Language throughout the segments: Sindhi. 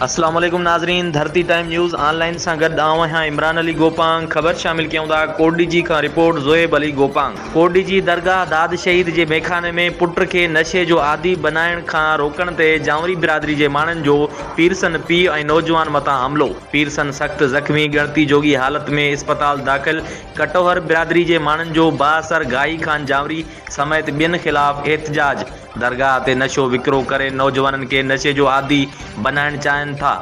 اسلام عليڪم ناظرين ڌرتي ٽائيم نيوز آن لائين سان گڏ آئون آهيان عمران علي گوپانگ خبر شامل ڪيون ٿا ڪوٽڏيجي کان رپورٽ زوهيب علي گوپانگ ڪوٽڏيجي درگاهه داد شهيد جي ميخاني ۾ پٽ کي نشي جو عادي بنائڻ کان روڪڻ تي جانوري برادري جي ماڻهن جو پيرسن پيء ۽ نوجوان مٿان حملو پيرسن سخت زخمي ڳڻتي جوڳي حالت ۾ اسپتال داخل ڪٽوهر برادري جي ماڻهن جو بااثر گاهي خان جانوري سميت ٻين خلاف احتجاج، درگاهه تي نشو وڪرو ڪري نوجوانن کي نشي جو عادي بنائڻ چاهين ٿا،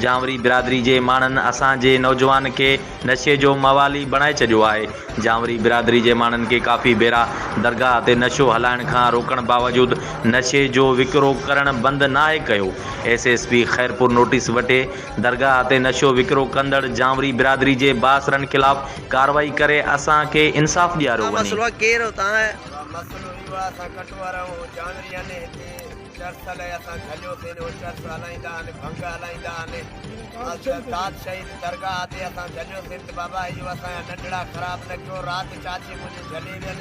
جانوري برادري جي ماڻهن اسان جي نوجوان کي نشي جو موالي بڻائي ڇڏيو آهي، جانوري برادري جي ماڻهن کي ڪافي ڀيرا درگاهه تي نشو هلائڻ کان روڪڻ باوجود نشي جو وڪرو ڪرڻ بند ناهي ڪيو، S S P Khairpur notice وٺي درگاهه تي نشو وڪرو ڪندڙ جانوري برادري جي بااثرن خلاف ڪارروائي ڪري اسان کي انصاف ڏياريو وڃي. مسئلو ڪير اتان آهي. مسئلو اهو آهي اسان ڪٽوهر آهيون هو جانوري آهن هتي چرس هلائي اسان جهليوسين هو چرس هلائيندا آهن ڀنگ هلائيندا آهن داد شهيد درگاهه تي اسان جهليوسين ته بابا اهو اسان جا ننڍڙا خراب نه ڪيو رات چاچي منهنجي جهلي وين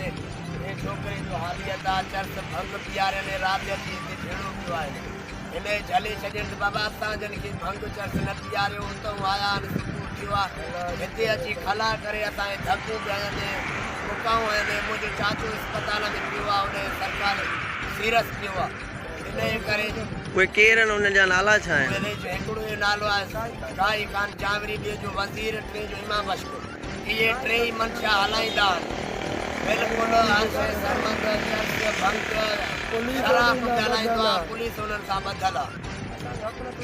هي ڇوڪري جو حاليت آهي چرس ڀنگ پيارين رات اچي هتي جهيڙو پيو آهي هن کي جهلي ڇڏين ته بابا اسان جن کي ڀنگ چرس نه پياريو اتئون آيا آهن صبح ٿيو آ هتي اچي خلا ڪري اسان کي ڌڪون پيا هڻن مڪائون هڻن منهنجو چاچو اسپتال ۾ پيو آ ان کي سرڪار سيرس پيو آ انهي ڪري. اهي ڪير آهن انهن جا نالا ڇا آهن؟ انهن جو هڪڙو جو نالو آهي گاهي خان جانوري ٻئي جو وزير ٽئين جو امام بخش. اهي ٽيئي منشا هلائيندا آهن. بلڪل هر شيء سرمد، چرس، ڀنگ، شراب به هلائيندو آهي، پوليس انهن سان ٻڌل آهي.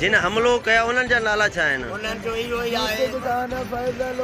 جن حملو ڪيو انهن جا نالا ڇا آهن؟ انهن جو اهو ئي آهي فيضل.